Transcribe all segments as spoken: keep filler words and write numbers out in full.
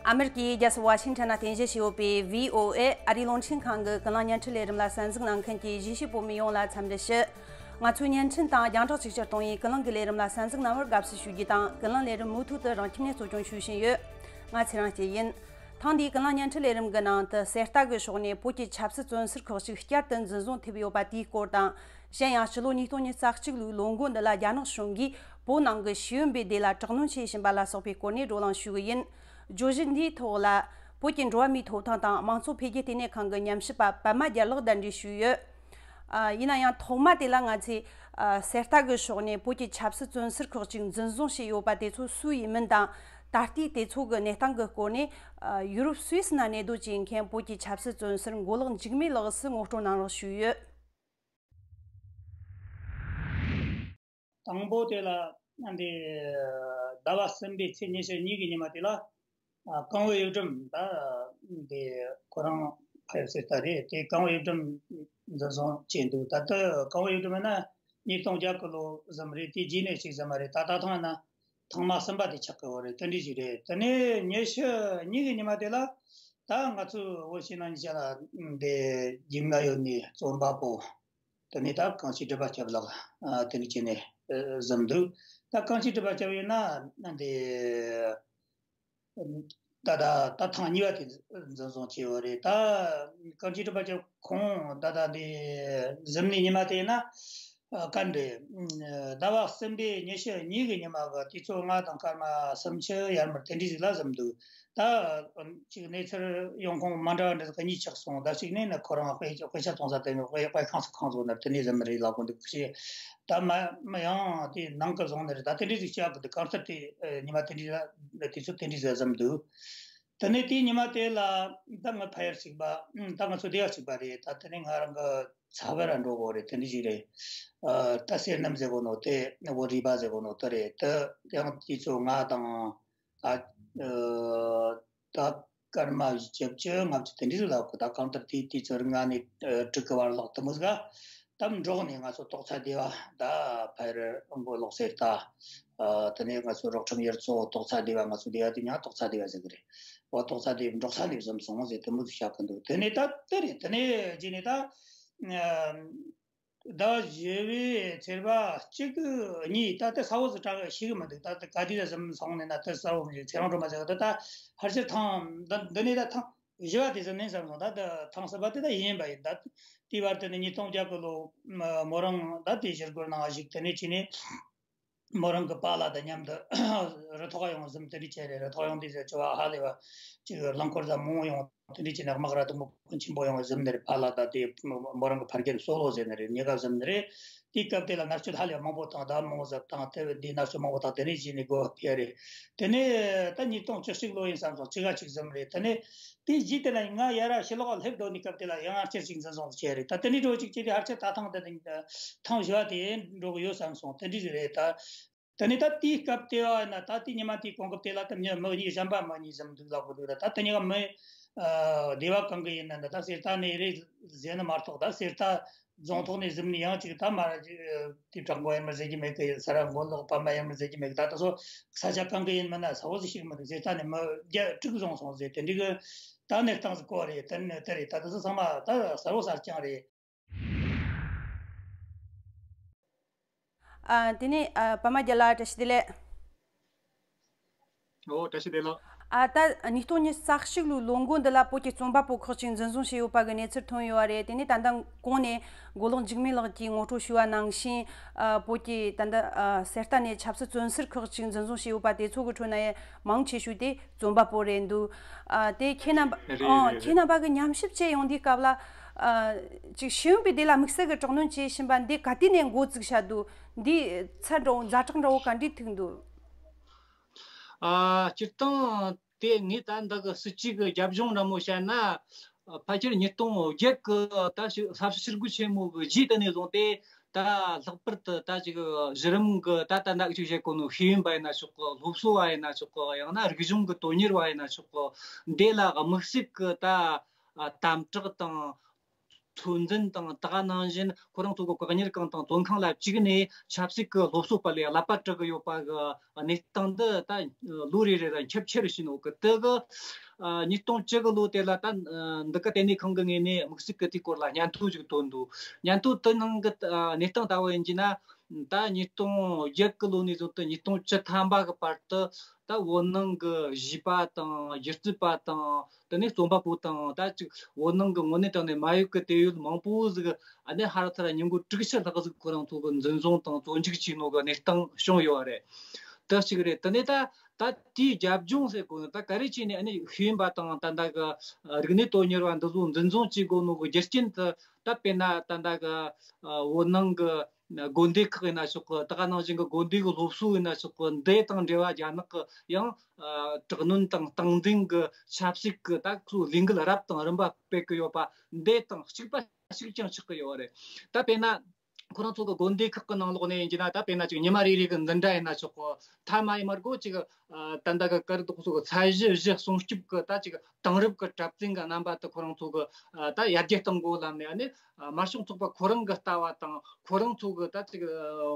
ཨ་མེ་རི་ཀའི་རྒྱལ་ས་ཝ་ཤིང་ཊོན་ནང་རྟེན་གཞི་བྱས་ཡོད་པའི་བྷི་ཨོ་ཨེ་ཨ་རིའི་རླུང་འཕྲིན་ཁང་གི་ཀུན་གླེང་བརྙན་འཕྲིན་ལས་རིམ་ལ་གསན་གཟིགས་གནང་མཁན་གྱི་གཞིས་བྱེས་བོད་མི་ཡོངས་ལ་འཚམས་འདྲི་ཞུ། ང་ཚོའི་བརྙན་འཕྲིན་དང་རྒྱང་བསྒྲགས་ཅིག་ཅར་གཏོང་བའི་ཀུན་གླེང་གི་ལས་རིམ་ལ་གསན་གཟིགས་གནང་བར་དགའ་བསུ་ཞུ་རྒྱུ་དང་། ཀུན་གླེང་ལས་རིམ་མུ་མཐུད་དུ་རང་ཁྱིམ་ནས་གཙོ་སྐྱོང་ཞུ་བཞིན་ཡོད། ང་ཚེ་རིང་སྐྱིད་ཡིན། ཐེངས་འདིའི་ཀུན་གླེང་བརྙན་འཕྲིན་ལས་རིམ་གྱི་ནང་དུ་གསེར་རྟ་གི་ཕྱོགས་ནས་བོད་ཀྱི་ཆབ་སྲིད་བཙོན་ཟུར་ཁག་ཅིག་བསྐྱར་དུ་འཛིན་བཟུང་ཐེབས་ཡོད་པ་དེའི་སྐོར་དང་། གཞན་ཡང་ཕྱི་ལོ་ཉིས་སྟོང་ཉི་ཤུ་རྩ་གཅིག་ལོའི་ལོ་འགོ་འདི་ལ་རྒྱ་ནག་གཞུང་གིས་བོད་ནང་གི་ཤེས་ཡོན་པའི་སྡེ་ལ་དྲག་གནོན་བྱེད་བཞིན་པ་ལ་སོགས་པའི་སྐོར་ནས་བགྲོ་གླེང་ཞུ་གི་ཡིན། བརྗོད་གཞི་འདིའི་ཐོག་ལ་བོད་ཀྱི་འགྲོ་བ་མིའི་ཐོབ་ཐང་དང་དམངས་གཙོ་འཕེལ་རྒྱས་ལྟེ་གནས་ཁང་གི་ཉམས་ཞིབ་པ་པད་མ་རྒྱལ་ལགས་གདན་འདྲེན་ཞུས་ཡོད། ཨ། ཡིན་ན་ཡང་ཐོག་མ་དེ་ལ་ང་ཚོས་ཨ། གསེར་རྟ་གི་ཕྱོགས་ནས་བོད་ཀྱི་ཆབ་སྲིད་བཙོན་ཟུར་ཁག་ཅིག་འཛིན་བཟུང་བྱས་ཡོད་པ་དེ་ཚོ་སུ་ཡིན་མིན་དང་། ད་ལྟའི་དེ་ཚོ་གི་གནས་སྟངས་ཀྱི་སྐོར་ནས་ཨ། ཡུ་རོབ་སུད་སི་ནང་གནས་སྡོད་བྱེད་མཁན་བོད་ཀྱི་ཆབ་སྲིད་བཙོན་ཟུར་མགོ་ལོག་འཇིགས་མེད་ལགས་སུ་ངོ་སྤྲོད་གནང་རོགས་ཞུས་ཡོད། དང་པོ་དེ་ལ་འདི་ཟླ་བ་གསུམ་པའི་ཚེས་ཉི་ཤུ་གཉིས་ཀྱི་ཉི་མ་དེ་ལ། ཨ། གང་བུ་གཡུ་སྒྲོན་ད་འདི་ཁོ་རང་ཕ་ཡུལ་གསེར་རྟ་རེད། དེ་གང་བུ་གཡུ་སྒྲོན་འཛིན་བཟུང་བྱས་འདུག་ད་ལྟ་གང་བུ་གཡུ་སྒྲོན་ཡིན་ན་ཉིས་སྟོང་བརྒྱད་ཀྱི་ལོ་ཙམ་རེད། དེ་རྗེས་ནས་ཅིག་ཙམ་མ་རེད། ད་ད་ཐེངས་ན་ཐེངས་མ་གསུམ་པ་དེ་ཆགས་ཀྱི་ཡོད་རེད། དེ་འདྲ་ཞིག་རེད། དེ་ནས་ཉི་ཤུ་གཉིས་ཀྱི་ཉི་མ་དེ་ལ་ད་ང་ཚོ་བོད་ཕྱི་ནང་གཉིས་ཆ་ལ་འདི་རྒྱུས་མངའ་ཡོད་ནི་རྩོམ་པ་པོ། དེ་ནས་ད་གངས་སྐྱིད་སྒྲུབ་པ་སྐྱབས་ལགས། ཨ། དེ་འདྲ་བྱས་ནས་ཨ། བཟུང་འདུག་ད་གངས་སྐྱིད་སྒྲུབ་པ་སྐྱབས་ཡིན་ན་འདི་ད་ད་ད་ཐེངས་གཉིས་པ་དེ་འཛིན་བཟུང་བྱས་ཡོད་རེད། ད་གངས་སྐྱིད་སྒྲུབ་པ་སྐྱབས་ཁོང་ད་ལྟ་འདི་གཟིམ་ནས་ཉི་མ་དེ་ཡིན་ན་ཨ། ག་འདྲ་ཟླ་བ་གསུམ་པའི་ཉི་ཤུ་གཉིས་ཀྱི་ཉི་མ་གི་དུས་ཚོད་ལྔ་དང་སྐར་མ་སུམ་ཅུ་ཡར་མར་དེ་འདྲ་ཞིག་ལ་བཟུང་འདུག་ད་ཅིག་གནས་ཚུལ་ཡོང་ཁུངས་མ་འདྲ་བ་འདྲ་ཟིག་གཉིས་ཆགས་སོང་། ད་གཅིག་ནས་ནི་ཁོ་རང་དཔེ་དཔེ་ཆ་གཏོང་ས་དེ་ནི་དཔེ་དཔེ་ཁང་སོགས་ཁང་སོགས་ནི་དེ་འདྲ་ཟིག་མ་རེད་ལབ་གོ་འདུག་ཞེས། ད་མ་མ་ཡང་དེ་ནང་གི་བཟུང་ནི་རེད། ད་དེ་འདྲ་ཟིག་བྱ་དགོས་འདུག་གང་ལྟར་དེ་ཉི་མ་དེ་འདྲ་དུས་ཚོད་དེ་འདྲ་ཟིག་བཟུང་འདུག་དེ་ནས་དེའི་ཉི་མ་དེ་ལ་ད་ང་ཕ་ཡུལ་གཅིག་པ། ད་ང་ཚོ་སྡེ་བ་གཅིག་པ་རེད། ད་དེ་ནས་ང་རང་གི་ཚ་བ་ར་འགྲོ་དགོས་རེད། དེ་འདྲ་ཞིག་རེད། ཨ། ད་སེར་སྣུམ་ཟེར་གོ་ནོ་དེ་བོད་རིག་པ་ཟེར་གོ་ནོ་དེ་རེད། དེ་ཡང་དུས་ཚོད་ལྔ་དང་ཨ། ཨ། ད་སྐར་མ་བཞི་བཅུ་ལྔ་བཅུ་དེ་འདྲ་ཞིག་ལ་གོ་ད་གང་ལྟར་དེའི་དུས་ཚོད་ལྔ་ནས་ཨ། དྲུག་གི་བར་ལོག་དེ་མོ་ཟིག་ག་ད་འབྲོག་ནས་ང་ཚོ་ཏོག་ཙམ་སྡེ་བ་ད་ཕ་ཡུལ་མགོ་ལོག་གསེར་རྟ། ཨ། དེ་ནས་ང་ཚོ་རོགས་ཁྲིམས་ཡུལ་ཚོ་ཏོག་ཙམ་སྡེ་བ། ང་ཚོ་སྡེ་བ་དེ་ཉག་ཏོག་ཙམ་སྡེ་བ་ཟེར་གི་རེད། འོ་ཏོག་ཙམ་སྡེ་བ་འབྲོག་ས་ནས་བཟུང་སོང་ཟེར་དེ་མོ་ཟིག་བཤད་གི་འདུག་དེ་ནས་ད་དེ་རེད། དེ་ནས་རྗེས་ནས་ད་ཟླ་བཞི་པའི་ཚེས་པ་གཅིག་གཉིས། ད་དེ་གསལ་བོ་ཟིག་གྲགས་ཤེས་གི་མི་འདུག་ད་དེ་ག་དུས་ལ་བཟུང་སོང་ནས་ན་དེ་གསལ་བོ་མི་འདུག་ཚེ་རིང་སྒྲོལ་མ་ཟེར་གི་འདུག་ད་ཕལ་ཆེར་ཐེངས་འདི་འདི་ནས་ད་ཐེངས་བཞི་པ་དེ་ཟིན་ནས་བསམ་སོང་། ད་ད་ཐེངས་གསུམ་པ་དེ་ད་ཡིན་པ་ཡིན། ད་དེའི་བར་དུ་ནི་ཉིས་སྟོང་བརྒྱད་ཀྱི་ལོ་མོ་རང་ད་དེ་ཞི་རྒོལ་ནང་བཞུགས། དེ་ནས་ཕྱིན་ནས་མོ་རང་གི་པཱ་ལགས་དང་མཉམ་དུ་རུ་ཐོག་ཡོང་ཟིན། དེ་འདྲ་བྱས་རེད། རུ་ཐོག་ཡོང་དུས་ཟེར་ཆེ་བ་ཧ་ལས་པ་ཅིག་རླངས་འཁོར་ཟ་མང་བོ་ཡོང་། དེ་འདྲ་བྱས་ནས་དམག་ར་དུ་མོ་ཕོན་ཆེན་པོ་ཡོང་ཟིན་ནི་རེད། པཱ་ལགས་དང་དེ་མོ་རང་གི་ཕ་རྒན་སོ་ལོ་ཟེར་ནི་རེད། གཉིས་ཀ་ཟིན་ནི་རེད། དེའི་སྐབས་དེ་ལ་མནར་གཅོད་ཧ་ལས་པ་མང་པོ་བཏང་། ད་མང་བོ་ཟ་བཏང་། དེ་བས་དེ་མནར་གཅོད་མང་པོ་བཏང་། དེ་ནས་གཞི་ནས་དགོས་པ་ཕེ་རེད། དེ་ནས་ད་ཉིས་སྟོང་བཅུ་གཅིག་ལོ་ཡིན་བསམ་སོང་། གཅིག་ག་གཅིག་ཟིན་རེད། དེ་ནས་དེའི་རྗེས་དེ་ལ་ང་ཡར་ཕྱི་ལོགས་སླེབས་འགྲོ་ནི་སྐབས་དེ་ལ་ཡང་བསྐྱར་ཅིག་འཛིན་བཟུང་བྱས་རེད། ད་དེ་ནས་འགྲོ་ཅིག་ཅིག་དེ་ཧར་ཆེ་ད་ཐེངས་དེ་ནས་ཐེངས་བཞི་བ་དེ་འགྲོ་གི་ཡོད་བསམ་སོང་། དེ་འདྲ་ཞིག་རེད། ད་དེ་ནས་ད་དེའི་སྐབས་དེ་བ་ན་ད་དེ་ཉི་མ་དེའི་གོང་སྐབས་དེ་ལ་ད་མྱི་མི་གཉིས་གཞན་པ་མི་གཉིས་ཟིན་འདུག་ལབ་གི་འདུག་ད་ད་དེ་གཉིས་ཀ་མི་ཨ་སྡེ་བ་གང་གི་ཡིན་ན་ད་གསེར་རྟ་ནས་རེད་ཟེར་ནི་མ་གཏོགས། ད་གསེར་རྟ་རྫོང་ཐོག་ནས་ཟིན་ནི་ཡང་ཅིག་ད་མ་ར་ཅིག་དེ་བྲག་མགོ་ཡིན་མིན་ཟེར་གྱི་མེད་གི། ས་ར་མགོ་ལོག་པ་མ་ཡིན་མིན་ཟེར་གྱི་མེད་གི། ད་ད་སོ་ས་ཆ་གང་གི་ཡིན་མིན་ན་གསལ་བོ་ཟིག་ཤེས་གི་མི་འདུག་གསེར་རྟ་ནས་མི་བརྒྱ་དྲུག་བཟུང་སོང་ཟེར། དེ་འདྲ་གི་ད་གནས་སྟངས་ཟིག་གོ་རེད། དེ་ནས་དེ་རེད། ད་ད་སོ་ཚང་མ་ད་གསལ་བོ་གསལ་རྐྱང་རེད། ཨ། དེ་ནས་ཨ། པད་མ་རྒྱལ་ལགས་བཀྲ་ཤིས་བདེ་ལེགས། ཨོ། བཀྲ་ཤིས་བདེ་ལེགས། ཨ། ད་ཉིས་སྟོང་ཉི་ཤུ་རྩ་གཅིག་ལོའི་ལོ་འགོ་འདི་ལ་བོད་ཀྱི་རྩོམ་པ་པོ་ཁག་ཅིག་འཛིན་བཟུང་བྱས་ཡོད་པ་གི་གནས་ཚུལ་ཐོན་ཡོད་པ་རེད། དེ་ནས་ད་ལྟ་གོང་ནས་མགོ་ལོག་འཇིགས་མེད་ལགས་ཀྱིས་ངོ་སྤྲོད་ཞུས་པ་ནང་བཞིན། ཨ། བོད་ཀྱི་ད་ལྟ་ཨ། གསེར་རྟ་ནས་ཆབ་སྲིད་བཙོན་ཟུར་ཁག་ཅིག་འཛིན་བཟུང་བྱས་ཡོད་པ་དེ་ཚོ་གི་ཁྲོད་ན་ཡང་མང་ཆེ་ཤོས་དེ་རྩོམ་པ་པོ་རེད་འདུག་ཨ། དེ་ཁྱེད་རྣམ་པ། རེད། ཨང་། རེད། ཁྱེད་རེད། རྣམ་པ་གི་ཉམས་ཞིབ་བྱས་ཡོང་དུས་སྐབས་ལ། ཨ། ཅིག་ཤེས་ཡོན་པའི་སྡེ་ལ་དམིགས་བསལ་གྱི་དྲག་གནོན་བྱེད་བཞིན་པ་འདི་ག་དུས་ནས་འགོ་བཙུགས་བཞག་འདུག་འདི་ཚད་འདྲ་བོ། ཛ་དྲག་འདྲ་བོ་ག་འདྲས་ཐུག་འདུག་ཨ། སྤྱིར་བཏང་དེ་ངས་ད་འདི་གི་སྲིད་ཇུས་ཀྱི་རྒྱབ་ལྗོངས་འདྲ་མོ་བཤད་ན། ཕལ་ཆེར་ཉིས་སྟོང་བརྒྱད་ཀྱི་ད་ཞི་ས་ཕྱི་ཕྱིར་རྒོལ་ཆེན་མོ་གི་རྗེས་དེ་ནས་བཟུང་སྟེ། ད་ལྷག་པར་དུ་ད་ཅིག་གཞི་རིམ་གྱི་ད་ད་ནག་ཅིག་བཤད་གོ་ནོ་ཤེས་ཡོན་པ་ཡིན་ན་ཆོག་གི། སློབ་གསོ་བ་ཡིན་ན་ཆོག་གི། ཡང་ན་རིག་གཞུང་གི་དོན་གཉེར་བ་ཡིན་ན་ཆོག་གི། འདི་ལ་དམིགས་བསལ་གྱི་ད་ཨ། དམ་དྲག་དང་ ཚོད་འཛིན་དང་། ད་ག་ནང་བཞིན་ཁོ་རང་ཚོ་གི་བཀག་ཉར་ཁང་དང་བཙོན་ཁང་ལ་བཅུག་ནས་ཆབ་སྲིད་ཀྱི་སློབ་གསོ་སྤེལ་ལས་ཀླད་པ་དཀྲུག་གི་ཡོད་པ་གི་གནས་སྟངས་འདི་ད་ལོ་རེ་རེ་ལ་ཁྱབ་ཆེ་རུ་ཕྱིན་ཡོད་གི། དེ་གི་ཉིས་སྟོང་བཅུ་གི་ལོ་དེ་ལ་ད་འདི་ག་ལྟེ་གནས་ཁང་གི་ངོས་ནས་དམིགས་བསལ་གྱི་དེའི་སྐོར་ལ་སྙན་ཐོ་ཞིག་བཏོན་འདུག། སྙན་ཐོ་དེ་ནང་གི་གནས་སྟངས་ལྟ་བུ་ཡིན་གྱི་ན། ད་ཉིས་སྟོང་བརྒྱད་གི་ལོ་ནས་བཟུང་སྟེ་ཉིས་སྟོང་བཅུ་ཐམ་པ་གི་བར་དུ། ད་བོད་ནང་གི་གཞས་པ་དང་སྒྱུ་རྩལ་པ་དང་། དེ་ནས་རྩོམ་པ་པོ་དང་། ད་ཅིག་བོད་ནང་གི་དངོས་གནས་དྲང་གནས་མ་ཡུལ་གྱི་དེད་ཡུལ་མང་པོ་ཟིག་ཨ་ནི་ཧ་ར་ཚ་ར་ཉིན་གུང་དྲུག་ཅུ་ལྷག་ཟིག་ཁོ་རང་ཚོ་གི་འཛིན་བཟུང་དང་བཙོན་འཇུག་བྱས་ནོ་གི་གནས་སྟངས་བྱུང་ཡོད་རེད། དེ་གཅིག་རེད། དེ་ནས་ད་ད་དེའི་རྒྱབ་ལྗོངས་ཟེར་གོ་ནི། ད་ག་རེ་བྱས་ནས་ཨ་ནི་ཤེས་ཡོན་པ་དང་། ད་ད་གི་རིག་གནས་དོན་གཉེར་བ་འདི་ཚོ་འཛིན་བཟུང་བྱེད་དགོས་ནོ་གི་རྒྱུ་རྐྱེན་དེ། ད་དཔེར་ན་ད་ད་གི་བོད་ནང་གི་དགོན་སྡེ་ཁག་ཡིན་ན་ཆོག་གི། ད་ག་ནང་བཞིན་གི་དགོན་སྡེ་གི་སློབ་གསོ་ཡིན་ན་ཆོག་གི། འདི་དང་འབྲེལ་བ་རྒྱ་ནག་གི་ཡང་དྲག་གནོན་དང་སྟངས་འཛིན་གི་ཆབ་སྲིད་གི་ད་ཁོ་ལས་འགུལ་རབ་དང་རིམ་པ་སྤེལ་གི་ཡོད་པ་འདི་དང་གཅིག་པ་གཅིག་རྐྱང་ཆགས་གི་ཡོད་རེད། ད་དཔེར་ན་ཁོ་རང་ཚོ་གི་དགོན་སྡེ་ཁག་གི་ནང་ལོགས་ནས་ཡིན་གྱི་ན། ད་དཔེར་ན་ཅིག་ཉི་མ་རེ་རེ་གི་འཛིན་གྲྭ་ཡིན་ན་ཆོག་གི། མཐའ་མ་ཡིན་མར་གོ་ཅིག་ད་ད་གི་གར་དོག་ཚོ་གི་ཚད་གཞི་གཞི་སྲུང་སྐྱོབ་གི་ད་ཅིག་དེང་རབས་ཀྱི་གྲྭ་བཙུན་གྱི་རྣམ་པ་དེ་ཁོ་རང་ཚོ་གི་ད་ཡར་རྒྱས་གཏོང་དགོས་ལབ་ནས། ཨ་ནི་དམར་ཤོག་ཚོགས་པ་ཁོ་རང་གི་ལྟ་བ་དང་། ཁོ་རང་ཚོ་གི་ད་ཅིག་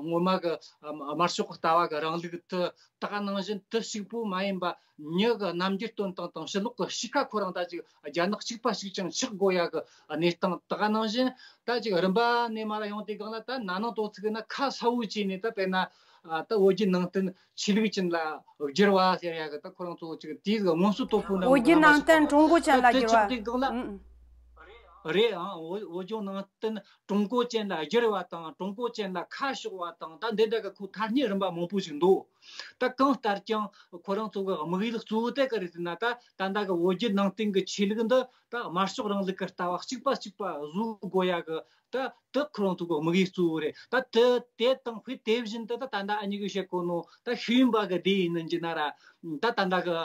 ངོ་མ་གི་དམར་ཤོག་གི་ལྟ་བ་གི་རིང་ལུགས་དེ། ད་ག་ནང་བཞིན་དེ་གཅིག་པོ་མ་ཡིན་པ་མྱི་གི་རྣམ་འགྱུར་སྟོན་སྟངས་དང་། ཕྱི་ལོགས་གི་གཤིས་ཀ་ཁོ་རང་ད་ཅིག་རྒྱ་ནག་གཅིག་པ་གཅིག་རྐྱང་ཆགས་དགོས་ཡ་གི་གནས་སྟངས། ད་ག་ནང་བཞིན་ད་ཅིག་རིམ་པ་ནས་མར་ཡོང་དུས་སྒང་ལ། ད་ན་ནིང་དོ་ཚིགས་ན་ཁ་གསལ་བོ་བྱས་ནས། ད་དཔེར་ན་ད་བོད་བརྒྱུད་ནང་བསྟན་ཆོས་ལུགས་ཅན་ལ་བསྒྱུར་བ་ཟེར་ཡ་གི་ད་ཁོ་རང་ཚོ་ཅིག་དེའི་མངོན་གསལ་དོད་པོ་ནང་། བོད་བརྒྱུད་ནང་བསྟན་ཀྲུང་གོ་ཅན་ལ་བསྒྱུར་བ། དེ་ཆགས་དུས་སྒང་ལ། ཨུ། རེད། ཨང་། བོད་བོད་ལྗོངས་ནང་བསྟན་ཀྲུང་གོ་ཅན་ལ་བསྒྱུར་བ་དང་། ཀྲུང་གོ་ཅན་ལ་ཁ་ཕྱོགས་པ་དང་། ད་འདི་འདྲ་གི་ཁོ་ཐ་སྙད་རིམ་པ་མང་པོ་ཞིག་འདུག། ད་གང་ལྟར་ཀྱང་ཁོ་རང་ཚོ་གི་དམིགས་ཡུལ་གཙོ་བོ་དེ་ག་རེ་ཟེར་ན། ད་ད་ལྟ་གི་བོད་བརྒྱུད་ནང་བསྟན་གི་ཆོས་ལུགས་འདི་ད་དམར་ཤོག་རིང་ལུགས་གི་ལྟ་བ་གཅིག་པ་གཅིག་པ་བཟོ་དགོས་ཡ་གི། ད་དེ་ཁོ་རང་ཚོ་གི་དམིགས་ཡུལ་གཙོ་བོ་རེད། ད་དེ་དེ་དང་དཔེ་དེ་བཞིན་དུ། ད་ད་ལྟ་ཨ་ནི་གི་བཤད་གོ་ནོ་ད་ཤེས་ཡོན་པ་གི་སྡེ་ཡིན་ན་འཇི་ན་ར། ད་ད་ལྟ་གི་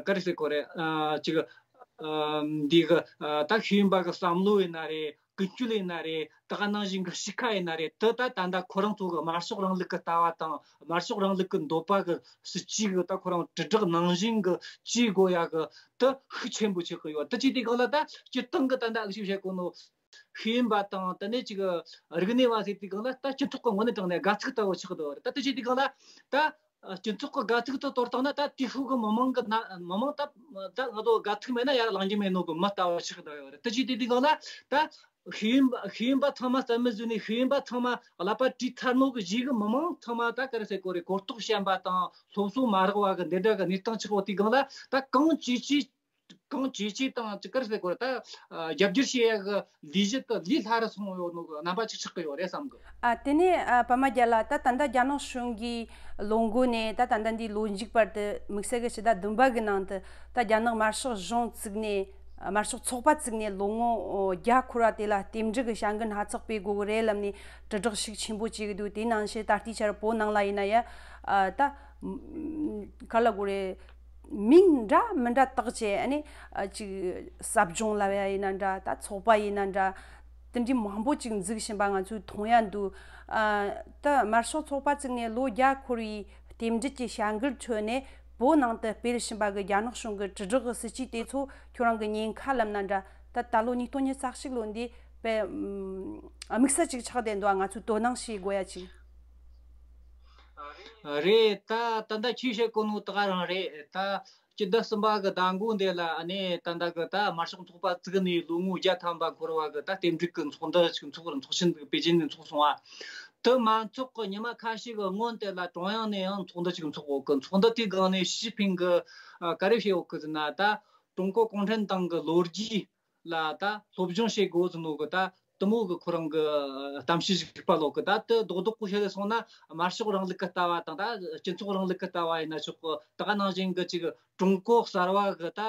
ག་རེ་ཟེར་གོ་རེད། ཨ་ཅིག་ཨ་འདི་གི་ཨ་ད་ཤེས་ཡོན་པ་གི་བསམ་བློ་ཡིན་ན་རེད། ཀུན་སྤྱོད་ཡིན་ན་རེད། ད་ག་ནང་བཞིན་གི་གཤིས་ཀ་ཡིན་ན་རེད། དེ་ད་ད་ལྟ་ཁོ་རང་ཚོ་གི་དམར་ཤོག་རིང་ལུགས་གི་ལྟ་བ་དང་། དམར་ཤོག་རིང་ལུགས་གི་འདོད་པ་གི་སྲིད་ཇུས་གི་ད་ཁོ་རང་དྲིལ་བསྒྲགས་ནང་བཞིན་གི་བྱེད་དགོས་ཡ་གི་དེ་ཤུགས་ཆེན་པོ་ཆགས་གི་ཡོད། དེ་བྱེད་དུས་སྒང་ལ་ད་སྤྱིར་བཏང་གི་ད་ལྟ་ཨུ་ཆུ་བཤད་གོ་ནོ་ཤེས་ཡོན་པ་དང་། དེ་ནས་ཅིག་རིག་གནས་པ་ཟེར་དུས་སྒང་ལ། ད་སྤྱི་ཚོགས་གི་དངོས་གནས་དྲང་གནས་དགའ་ཚིག་ལྟ་བུ་ཆགས་འདུག་རེད། ད་དེ་བྱེད་དུས་སྒང་ལ་ད་སྤྱི་ཚོགས་ཀྱི་དགའ་ཚིག་དེ་དོར་བཏང་ན། ད་དེ་ཤུགས་གི་མི་མང་གི་ན། མི་མང་ད་ད་ང་ཚོ་དགའ་ཚིག་མེད་ན་ཡར་ལངས་རྒྱུ་མེད་ནོ་གི་མི་ལྟ་བུ་ཆགས་བསྡད་ཡོད་རེད། དེ་བྱེད་དུས་དེ་སྒང་ལ་ད་ཤེས་ཡོན་པ་ཤེས་ཡོན་པ་ཚང་མ་རྩ་མེད་བཟོས་ནས། ཤེས་ཡོན་པ་ཚང་མ་ཀླད་པ་བྲིས་ཚར་ནོ་གི་རྗེས་གི་མི་མང་ཚང་མ་ད་ག་རེ་ཟེར་གོ་རེད། གོ་རྟོགས་ཞན་པ་དང་སློབ་གསོ་མ་རག་པ་གི་འདི་འདྲ་གི་གནས་སྟངས་ཆགས་ཡོད་དུས་སྒང་ལ། ད་གང་བྱེད་ཅི་གང་བྱེད་ཅི་དང་ཅི་ག་རེ་ཟེར་གོ་རེད། ད་རྒྱབ་སྐྱོར་བྱེད་ཡ་གི་ལས་གཞི་དེ་ལས་སླ་རུ་སོང་ཡོད་ནོ་གི་རྣམ་པ་ཅིག་ཆགས་གི་ཡོད་རེད་བསམ་གི། ཨ། དེ་ནས་ཨ་པདྨ་རྒྱལ་ལགས། ད་ད་ལྟ་རྒྱ་ནག་གཞུང་གིས་ལོ་འགོ་ནས་ད་ད་ལྟ་འདིའི་ལོ་མཇུག་བར་དུ། དམིགས་བསལ་གྱི་ཕྱི་ཟླ་བདུན་པ་གི་ནང་དུ་ད་རྒྱ་ནག་དམར་ཤོག་གཞུང་བཙུགས་ནས། དམར་ཤོག་ཚོགས་པ་བཙུགས་ནས་ལོ་ངོ་བརྒྱ་འཁོར་བ་དེ་ལ་རྟེན་འབྲེལ་གྱི་བྱ་འགུལ་སྣ་ཚོགས་སྤེལ་དགོས་ཀྱི་རེད་ལབ་ནས་དྲིལ་བསྒྲགས་ཤུགས་ཆེན་པོ་བྱེད་ཀྱི་འདུག། དེའི་ནང་བཞིན་ད་ལྟའི་ཆར་བོད་ནང་ལ་ཡིན་ན་ཡ། ཨ། ད་ག་ལ་གོ་རེད། མིང་འདྲ་མི་འདྲ་བཏགས་བྱས། ཨ་ནི་ཨ་ཅིག་ཟབ་སྦྱོང་ལབ་ཡ་ཡིན་ན་འདྲ། ད་ཚོགས་པ་ཡིན་ན་འདྲ། དེ་འདྲའི་མང་པོ་ཅིག་འཛུགས་བཞིན་པ་ང་ཚོས་མཐོང་ཡ་འདུག། ཨ། ད་དམར་ཤོག་ཚོགས་པ་བཙུགས་ནས་ལོ་བརྒྱ་འཁོར་བའི་རྟེན་འབྲེལ་གྱི་བྱ་འགུལ་ཁྲོད་ནས་བོད་ནང་དུ་སྤེལ་བཞིན་པ་གི་རྒྱ་ནག་གཞུང་གི་དྲིལ་བསྒྲགས་གི་སྲིད་ཇུས་དེ་ཚོ་ཁྱོད་རང་གི་ཉེན་ཁ་ལབ་ན་འདྲ། ད་ད་ལོ་ཉིས་སྟོང་ཉི་ཤུ་རྩ་གཅིག་ལོ་འདི་དཔེ་དམིགས་བསལ་ཅིག་ཆགས་བསྡད་འདུག། ང་ཚོས་དོ་སྣང་བྱེད་དགོས་ཡ་ཅིག། རེད། ད་ད་ལྟ་ཁྱེད་བཤད་གོ་ནོ་ད་ག་རང་རེད། ད་སྤྱི་ཟླ་གསུམ་པ་གི་ཟླ་འགོ་འདི་ལ། ཨ་ནི་ད་ལྟ་གི་ད་དམར་ཤོག་ཚོགས་པ་བཙུགས་ནས་ལོ་ངོ་བརྒྱ་ཐམ་པ་འཁོར་བ་གི་ད་རྟེན་འབྲེལ་གི་ཚོགས་འདུ་ཞིག་འཚོགས། ཚོགས་ཆེན་པེ་ཅིན་ནས་འཚོགས་སོང་བ། དེ་མ་འཚོགས་གི་ཉི་མ་ཁ་ཤས་གི་སྔོན་དེ་ལ་ཀྲུང་དབྱང་ནས་ཡང་ཚོགས་འདུ་ཞིག་འཚོགས་ཡོད་གི། ཚོགས་འདུ་དེའི་སྒང་ནས་ཞི་ཅིན་ཕིང་གི་ཨ་ག་རེ་བཤད་ཡོད་གི་ཟེར་ན། ད་ཀྲུང་གོ་གུང་ཁྲན་ཏང་གི་ལོ་རྒྱུས་ལ་ད་སློབ་སྦྱོང་བྱེད་དགོས་ཟེར་ནོ་གི་ད་དེ་མོ་གི་ཁོ་རང་གི་གཏམ་བཤད་ཞིག་སྤེལ་ཡོད་གི། ད་དེ་རྡོག་རྡོག་པོ་བཤད་སོང་ན། དམར་ཤོག་རིང་ལུགས་ཀྱི་ལྟ་བ་དང་། ད་སྤྱི་ཚོགས་རིང་ལུགས་ཀྱི་ལྟ་བ་ཡིན་ན་ཆོག་གི། ད་ག་ནང་བཞིན་གི་ཅིག་ཀྲུང་གོ་གསར་བ་གི་ད་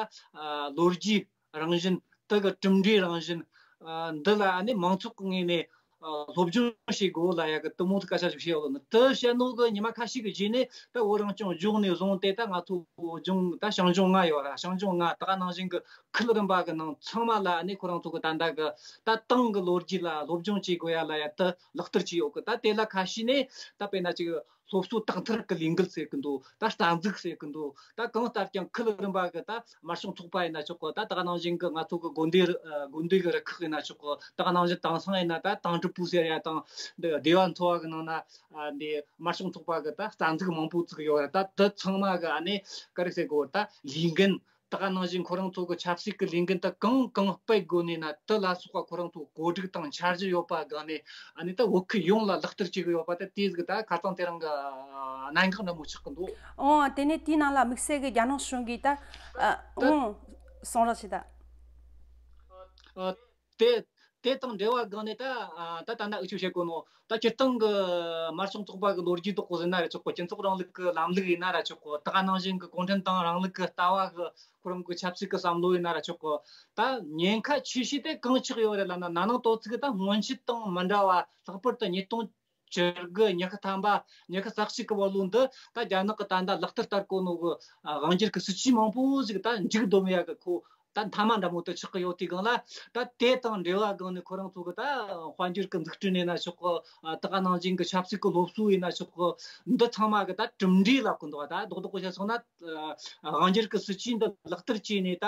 ལོ་རྒྱུས་རང་བཞིན། དེ་གི་གྲུབ་འབྲས་རང་བཞིན། ཨ། འདི་ལ་ཨ་ནི་མང་ཚོགས་ཀྱི་ངོས་ནས་ཨ་སློབ་སྦྱོང་བྱེད་དགོས་ལབ་ཡ་གི་དེ་མོ་གི་སྐད་ཆ་ཞིག་བཤད་ཡོད་ནི། དེ་བཤད་ནོ་གི་ཉི་མ་ཁ་ཤས་ཀྱི་རྗེས་ནས་ད་བོད་རང་སྐྱོང་ལྗོངས་ནས་བཟུང་སྟེ། ད་ང་ཚོ་བོད་ལྗོངས་ད་ཞིང་ལྗོངས་ལྔ་ཡོད་ར། ཞིང་ལྗོངས་ལྔ། ད་ག་ནང་བཞིན་གི་ཁུལ་རིམ་པ་གི་ནང་ཚང་མ་ལ་ཨ་ནི་ཁོ་རང་ཚོ་གི་ད་ལྟ་གི་ད་ཏང་གི་ལོ་རྒྱུས་ལ་སློབ་སྦྱོང་བྱེད་དགོས་ཡ་ལབ་ཡ་དེ་ལག་བསྟར་བྱས་ཡོད་གི། ད་དེ་ལ་ཁ་ཤས་ནས་ད་དཔེར་ན་ཅིག་ སློབ་གསོ་དག་ཐེར་གྱི་ལས་འགུལ་ཟེར་གི་འདུག་ད་རྩ་འཛུགས་ཟེར་གི་འདུག་ད་གང་ལྟར་ཀྱང་ཁུལ་རིམ་པ་གི་ད་དམར་ཤོག་ཚོགས་པ་ཡིན་ན་ཆོག་གི། ད་དེ་ག་ནང་བཞིན་གི་ང་ཚོ་གི་དགོན་སྡེ་རུ་ཨ་དགོན་སྡེ་གི་རུ་ཁག་ཡིན་ན་ཆོག་གི། དེ་ག་ནང་བཞིན་དེང་སང་ཡིན་ན་ད་དང་ཀྲི་པུའུ་ཟེར་ཡ་དང་འདི་སྡེ་བ་མཚོ་བ་གི་ནང་ན་ཨ་འདི་དམར་ཤོག་ཚོགས་པ་གི་ད་རྩ་འཛུགས་མང་པོ་བཙུགས་ཡོད་རེད། ད་དེ་ཚང་མ་གི་ཨ་ནི་ག་རེ་ཟེར་དགོས། ད་ལས་འགན་དེ་ག་ནང་བཞིན་ཁོ་རང་ཚོ་གི་ཆབ་སྲིད་ཀྱི་ལས་འགན་དེ་གང་གང་སྤེལ་དགོས་ནས་ན་དེ་ལ་སོགས་པ་ཁོ་རང་ཚོ་གོ་སྒྲིག་དང་འཆར་གཞི་ཡོད་པ་སྒང་ནས་ཨ་ནི་ད་བོད་ཁུལ་ཡོངས་ལ་ལག་བསྟར་བྱེད་གི་ཡོད་པ་དེ་དེ་ཟིག་ད་ཁ་སང་དེ་རིང་གི་ཨ་གནད་འགག་འདྲ་མོ་ཆགས་ཀྱི་འདུག་འོ་དེ་ནས་དེའི་ནང་ལ་དམིགས་བསལ་གྱི་རྒྱ་ནག་གཞུང་གིས་ད་ཨ་ད་འོང་གསུང་རོགས་བྱེད་ད། ཨ་དེ་དེ་དང་འབྲེལ་བ་སྒང་ནས་ད་ཨ་ད་ད་ལྟ་འུ་ཆོས་བཤད་གོ་ནོ་ད་སྤྱིར་བཏང་གི་དམར་ཤོག་ཚོགས་པ་གི་ལོ་རྒྱུས་དག་གོ་ཟིན་ན་ར་ཆོག་གོ། སྤྱི་ཚོགས་རིང་ལུགས་ཀྱི་ལམ་ལུགས་ཡིན་ན་ར་ཆོག་གོ། ད་ག་ནང་བཞིན་གི་གུང་ཁྲན་ཏང་རིང་ལུགས་ཀྱི་ལྟ་བ་གི་ཁོ་རང་གི་ཆབ་སྲིད་ཀྱི་བསམ་བློ་ཡིན་ན་ར་ཆོག་གོ། ད་ཉེན་ཁ་ཆེ་ཤོས་དེ་གང་ཆགས་ཡོད་རེད་ལབ་ན། ན་ནིང་དོ་ཚིགས་ད་སྔོན་ཆད་དང་མི་འདྲ་བ། ལྷག་པར་དུ་ཉིས་སྟོང་བཅུ་དགུ་ཉི་ཤུ་ཐམ་པ་ཉི་ཤུ་རྩ་གཅིག་གི་བར་ལོ་འདི་ད་རྒྱ་ནག་གི་ད་ལྟ་ལག་བསྟར་ལྟར་གོ་ནོ་གི་ཨ་དབང་སྒྱུར་གི་སྲིད་ཇུས་མང་པོ་ཞིག་ད་མཇུག་བསྡོམས་ཡ་གི་ཁོ་ད་མཐའ་མ་འདྲ་མོ་དེ་ཆགས་ཀྱི་ཡོད་དུས་སྒང་ལ། ད་དེ་དང་འབྲེལ་བ་སྒང་ནས་ཁོ་རང་ཚོ་གི་ད་དཔལ་འབྱོར་གི་འཛུགས་སྐྲུན་ཡིན་ན་ཆོག་གི། ཨ་དེ་ག་ནང་བཞིན་གི་ཆབ་སྲིད་གི་སློབ་གསོ་ཡིན་ན་ཆོག་གི། འདི་ཚང་མ་གི་ད་གྲུབ་འབྲས་ལབ་གི་འདུག་ད་རྡོག་རྡོག་བཤད་སོང་ན་ཨ་དབང་སྒྱུར་གི་སྲིད་ཇུས་འདི་ལག་བསྟར་བྱས་ནས་ད་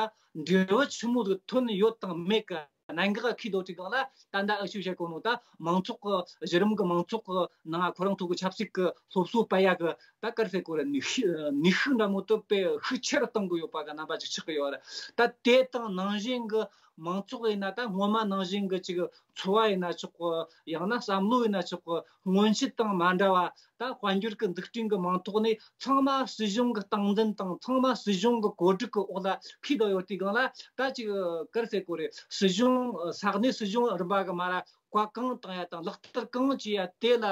འབྲས་བུ་ཆི་མོ་ཟིག་ཐོན་ཡོད་དང་མེད་གི་གནད་འགག་ཁེལ་དོ་དུས་སྒང་ལ། ད་ལྟ་ཨ་ཆོས་བཤད་གོ་ནོ་ད་མང་ཚོགས་ཀྱི་གཞི་རིམ་གྱི་མང་ཚོགས་ཀྱི་ནང་ཁོ་རང་ཚོ་གི་ཆབ་སྲིད་ཀྱི་སློབ་གསོ་སྤེལ་ཡ་གི་ད་ག་རེ་ཟེར་དགོས་རེད། ནུས་ཤུགས་ནུས་ཤུགས་འདྲ་མོ་དེ་དཔེ་ཤུགས་ཆེ་རུ་གཏོང་གི་ཡོད་པ་གི་རྣམ་པ་ཅིག་ཆགས་ཀྱི་ཡོད་རེད། ད་དེ་དང་ནང་བཞིན་གྱི་མང་ཚོགས་ཡིན་ན་ད་སྔོན་མ་ནང་བཞིན་གྱི་ཅིག་འཚོ་བ་ཡིན་ན་ཆོག་གི། ཡང་ན་བསམ་བློ་ཡིན་ན་ཆོག་གི། སྔོན་ཆད་དང་མ་འདྲ་བ། ད་དཔལ་འབྱོར་གྱི་འཛུགས་སྐྲུན་གྱི་མིང་ཐོག་ནས་ཚང་མ་སྲིད་གཞུང་གི་སྟངས་འཛིན་དང་ཚང་མ་སྲིད་གཞུང་གི་བཀོད་སྒྲིག་གི་འོག་ལ་ཁུག་བསྡད་ཡོད་དུས་སྒང་ལ། ད་ཅིག་ག་རེ་ཟེར་དགོས་རེད། སྲིད་གཞུང་ས་གནས་སྲིད་གཞུང་རིམ་པ་གི་མ་ར་བཀའ་གང་བཏང་ཡ་དང་ལག་བསྟར་གང་བྱེད་ཡ་དེ་ལ་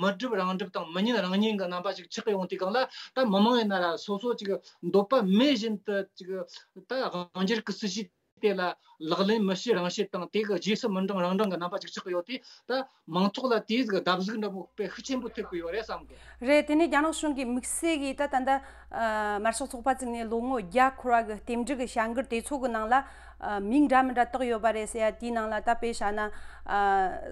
མི་སྒྲུབ་རང་སྒྲུབ་དང་མི་ཉན་རང་ཉན་གྱི་རྣམ་པ་ཅིག་ཆགས་ཡོང་དུས་སྒང་ལ། ད་མི་མང་ཡིན་ན་ར་སོ་སོ་ཅིག་འདོད་པ་མེད་བཞིན་དུ་ཅིག་ད་དབང་སྒྱུར་གྱི་སྲིད་ཇུས་དེ་ལ་ལག་ལེན་མི་བྱེད་རང་བྱེད་དང་། དེ་གི་རྗེས་སུ་མི་འབྲང་རང་འབྲང་གི་རྣམ་པ་ཅིག་ཆགས་ཀྱི་ཡོད་དུས། ད་མང་ཚོགས་ལ་དེའི་གི་བརྡབ་གསིག་འདྲ་མོ་དཔེ་ཤུགས་ཆེན་པོ་ཐེབས་ཀྱི་ཡོད་རེད་བསམ་གི། རེད། དེ་ནས་རྒྱ་ནག་གཞུང་གིས་དམིགས་བསལ་གྱིས་ད་ད་ལྟ་ཨ་དམར་ཤོག་ཚོགས་པ་བཙུགས་ནས་ལོ་ངོ་བརྒྱད་འཁོར་བ་གི་རྟེན་འབྲེལ་གྱི་བྱ་འགུལ་དེ་ཚོ་གི་ནང་ལ་ཨ་མིང་འདྲ་མི་འདྲ་བཏགས་ཡོད་པ་རེད་ཟེར་ཡ་དེའི་ནང་ལ། ད་དཔེ་བཞག་ན་ཨ་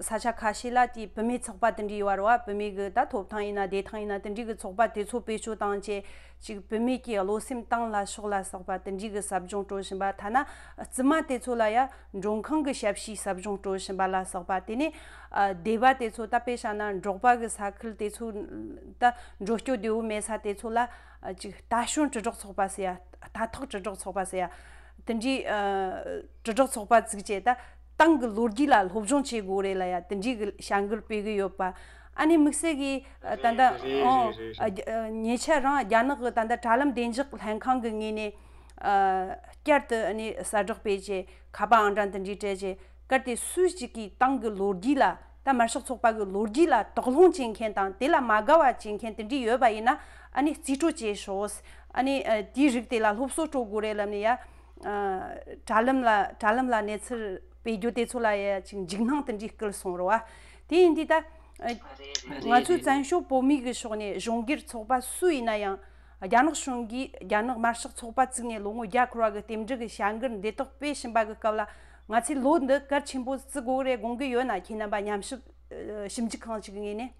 ས་ཆ་ཁ་ཤས་ལ་དེའི་བུད་མེད་ཚོགས་པ་དེ་འདྲ་ཡོད་རེད་བ། བུད་མེད་གི་ད་ཐོབ་ཐང་ཡིན་ན་བདེ་ཐང་ཡིན་ན་དེ་འདྲའི་གི་ཚོགས་པ་དེ་ཚོ་བེད་སྤྱོད་བཏང་བྱས། ཅིག་བུད་མེད་ཀྱི་བློ་སེམས་བཏང་ལ་ཕྱོགས་ལ་སོགས་པ་དེ་འདྲའི་གི་ཟབ་སྦྱོང་སྤྲོད་བཞིན་པ། ཐ་ན་བཙུན་མ་དེ་ཚོ་ལ་ཡ་མགྲོན་ཁང་གི་ཞབས་ཕྱིའི་ཟབ་སྦྱོང་སྤྲོད་བཞིན་པ་ལ་སོགས་པ། དེ་ནས་ཨ་སྡེ་བ་དེ་ཚོ། ད་དཔེ་བཞག་ན་འབྲོག་པ་གི་ས་ཁུལ་དེ་ཚོ། ད་འགྲོ་སྐྱོད་བདེ་བོ་མེད་ས་དེ་ཚོ་ལ་ཨ་ཅིག་རྟ་བྱུང་དྲིལ་སྒྲོག་ཚོགས་པ་ཟེར་ཡ། རྟ་ཐོག་དྲིལ་སྒྲོག་ཚོགས་པ་ཟེར་ཡ། དེ་འདྲའི་ཨ་དྲིལ་སྒྲོག་ཚོགས་པ་བཙུགས་བྱས། ད་ཏང་གི་ལོ་རྒྱུས་ལ་སློབ་སྦྱོང་བྱེད་དགོས་རེད་ལ་ཡ། དེ་འདྲའི་གི་བྱ་འགུལ་སྤེལ་གི་ཡོད་པ། ཨ་ནི་དམིགས་བསལ་གྱིས་ཨ་ད་ལྟ་རེད་རེད། ཨོ་རེད་རེད། ཨ་རྒྱ་ཨ་ཉེ་ཆར་རང་རྒྱ་ནག་གི་ད་ལྟ་དྲ་ལམ་བདེ་འཇགས་ལྷན་ཁང་གི་ངོས་ནས་ཨ་བསྐྱར་དུ་ཨ་ནི་གསལ་བསྒྲགས་སྤེལ་བྱས། ཁ་པར་ཨང་གྲངས་དེ་འདྲའི་སྤྲད་བྱས། གལ་ཏེ་སུ་ཞིག་གིས་ཏང་གི་ལོ་རྒྱུས་ལ། ད་དམར་ཤོག་ཚོགས་པ་གི་ལོ་རྒྱུས་ལ་དོགས་སློང་བྱེད་མཁན་དང་དེ་ལ་མ་དགའ་བ་བྱེད་མཁན་དེ་འདྲའི་ཡོད་པ་ཡིན་ན། ཨ་ནི་རྩིས་སྤྲོད་བྱས་ཤོག་ཨ་ནི་ཨ་དེའི་རིགས་དེ་ལ་སློབ་གསོ་སྤྲོད་དགོས་རེད་ལབ་ནས་ཡ། ཨ་དྲ་ལམ་ལ་དྲ་ལམ་ལ་གནས་ཚུལ་སྤེལ་རྒྱུ་དེ་ཚོ་ལ་ཡ་ཅིག་འཇིགས་སྣང་དེ་འདྲའི་སྐུལ་སོང་རེད་བ། དེ་ཡིན་དུས་ད་ཨ་ང་ཚོའི་བཙན་བྱོལ་བོད་མིའི་གི་ཕྱོགས་ནས་གཞུང་སྒེར་ཚོགས་པ་སུ་ཡིན་ན་ཡང་། རྒྱ་ནག་གཞུང་གིས་རྒྱ་ནག་དམར་ཤོག་ཚོགས་པ་བཙུགས་ནས་ལོ་ངོ་བརྒྱ་འཁོར་བ་གི་རྟེན་འབྲེལ་གྱི་བྱ་འགུལ་འདི་དག་སྤེལ་བཞིན་པ་གི་སྐབས་ལ། ང་ཚོས་ལོ་འདི་གལ་ཆེན་པོ་བརྩི་དགོས་རེད་དགོངས་ཀྱི་ཡོད་ན། ཁྱེད་རྣམ་པ་ཉམས་ཞིབ་ཨ་ཞིབ་འཇུག་ཁང་ཅིག་གི་ངོས་ནས།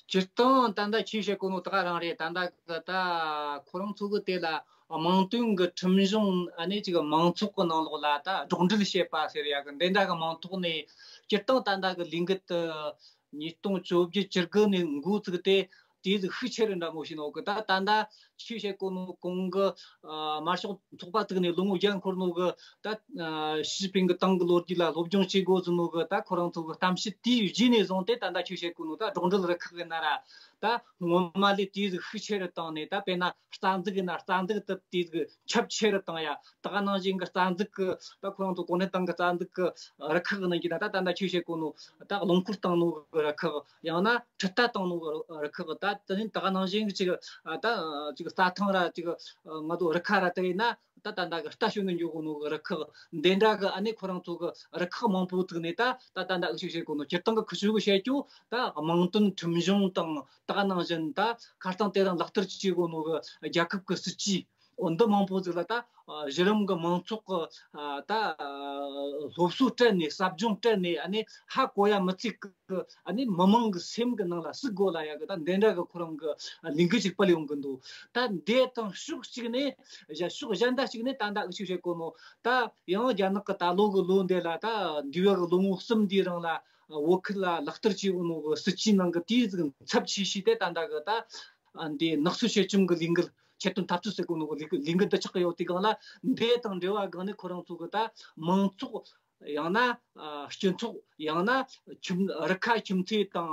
སྤྱིར་བཏང་ད་ལྟ་ཁྱེད་བཤད་གོ་ནོ་ད་ག་རང་རེད། ད་ལྟ་གི་ད་ཁོ་རང་ཚོ་གི་དེ་ལ་དམངས་དོན་གྱི་ཁྲིམས་གཞུང་ཨ་ནི་ཅིག་མང་ཚོགས་ཀྱི་ནང་ལོགས་ལ་ད་སྒྲོག་འགྲེལ་བྱེད་པ་ཟེར་ཡ་གི་འདི་འདྲ་གི་མིང་ཐོག་ནས། སྤྱིར་བཏང་ད་ལྟ་གི་ལས་འགུལ་དེ་ཉིས་སྟོང་བཅོ་བརྒྱད་བཅུ་དགུ་ནས་འགོ་བཙུགས་ཏེ། དེ་ཟིག་ཤུགས་ཆེ་རུ་འདྲ་མོ་ཞིག་ནོ་གི། ད་ད་ལྟ་ཁྱེད་བཤད་གོ་ནོ་གོང་གི་ཨ་དམར་ཤོག་ཚོགས་པ་བཙུགས་ནས་ལོ་ངོ་བརྒྱ་འཁོར་ནོ་གི། ད་ཨ་ཞི་ཅིན་ཕིང་གི་ཏང་གི་ལོ་རྒྱུས་ལ་སློབ་སྦྱོང་བྱེད་དགོས་ཟེར་ནོ་གི། ད་ཁོ་རང་ཚོ་གི་གཏམ་བཤད་དེའི་རྗེས་ནས་བཟུང་སྟེ་ད་ལྟ་ཁྱེད་བཤད་གོ་ནོ་ད་སྒྲོག་འགྲེལ་རུ་ཁག་གི་ན་ར། ད་སྔོན་མ་ལས་དེ་ཟིག་ཤུགས་ཆེ་རུ་བཏང་ནས། ད་དཔེར་ན་རྩ་འཛུགས་ཡིན་ན་རྩ་འཛུགས་དེ་དེ་ཟིག་ཁྱབ་ཆེ་རུ་བཏང་ཡ། ད་ག་ནང་བཞིན་གི་རྩ་འཛུགས་གི། ད་ཁོ་རང་ཚོ་གུང་ཁྲན་ཏང་གི་རྩ་འཛུགས་གི་རུ་ཁག་གི་ནང་གི་ན། ད་ད་ལྟ་ཁྱེད་བཤད་གོ་ནོ་ད་རླངས་འཁོར་བཏང་ནོ་གི་རུ་ཁག། ཡང་ན་འཕྲུལ་རྟ་བཏང་ནོ་གི་རུ་ཁག། ད་དེ་ནི་ད་ག་ནང་བཞིན་གི་ཅིག་ད་ཅིག་རྩྭ་ཐང་ར་ཅིག་ང་ཚོ་རུ་ཁག་ར་དེ་ཡིན་ན། ད་ད་ལྟ་གི་རྟ་ཞོན་ནས་འགྱོ་གོ་ནོ་གི་རུ་ཁག། འདི་འདྲ་གི་ཨ་ནི་ཁོ་རང་ཚོ་གི་རུ་ཁག་མང་པོ་བཙུགས་ནས། ད་ད་ད་ལྟ་འུ་ཆོས་བཤད་གོ་ནོ་སྤྱིར་བཏང་གི་ཁུ་ཆོ་གི་བཤད་རྒྱུ་ད་དམངས་དོན་ཁྲིམས་གཞུང་དང་། ད་ག་ནང་བཞིན་ད་ཁ་སང་དེ་རིང་ལག་བསྟར་བྱེད་གོ་ནོ་གི་རྒྱལ་ཁབ་གི་སྲིད་ཇུས། འོ་འདི་མང་པོ་ཟིག་ལ་ད་གཞི་རིམ་གི་མང་ཚོགས་ཀྱི་ད་ སློབ་གསོ་སྤྲད་ནས་ཟབ་སྦྱོང་སྤྲད་ནས་ཨ་ནི་ཧ་གོ་ཡ་མི་ཚད་གི་ཨ་ནི་མི་མང་གི་སེམས་གི་ནང་ལ་ཟུག་དགོས་ལ་ཡ་གི་ད་འདི་འདྲ་གི་ཁོ་རང་གི་ལས་འགུལ་ཅིག་སྤེལ་ཡོང་གི་འདུག་ད་འདི་དང་ཕྱོགས་གཅིག་ནས་ཕྱོགས་གཞན་དག་ཅིག་ནས་ད་ལྟ་འུ་ཆོས་བཤད་གོ་ནོ་ད་ཡང་རྒྱ་ནག་གི་ད་ལོ་གི་ལོ་འདི་ལ་ད་འདས་པ་གི་ལོ་ངོ་གསུམ་འདིའི་རིང་ལ་བོད་ཁུལ་ལ་ལག་བསྟར་བྱས་ཡོད་ནོ་གི་སྲིད་ཇུས་ནང་གི་དེའི་ཟིག་ཚབས་ཆེ་ཤོས་དེ་ད་ལྟ་གི་ད་འདི་ནག་ཚོ་བྱེད་ཁྲིམས་གི་ལས་འགུལ་ཆེད་དོན་འཐབ་རྩོད་ཟེར་གོ་ནོ་གི་ལས་འགུལ་འདི་ཆགས་ཀྱི་ཡོད་དེ་སྒང་ལ་འདི་དང་འབྲེལ་བ་སྒང་ནས་ཁོ་རང་ཚོ་གི་ད་མང་ཚོགས་ཡང་ན་སྤྱི་ཚོགས་ཡང་ན་ཁྱིམ་རུ་ཁག་ཁྱིམ་མཚེས་དང་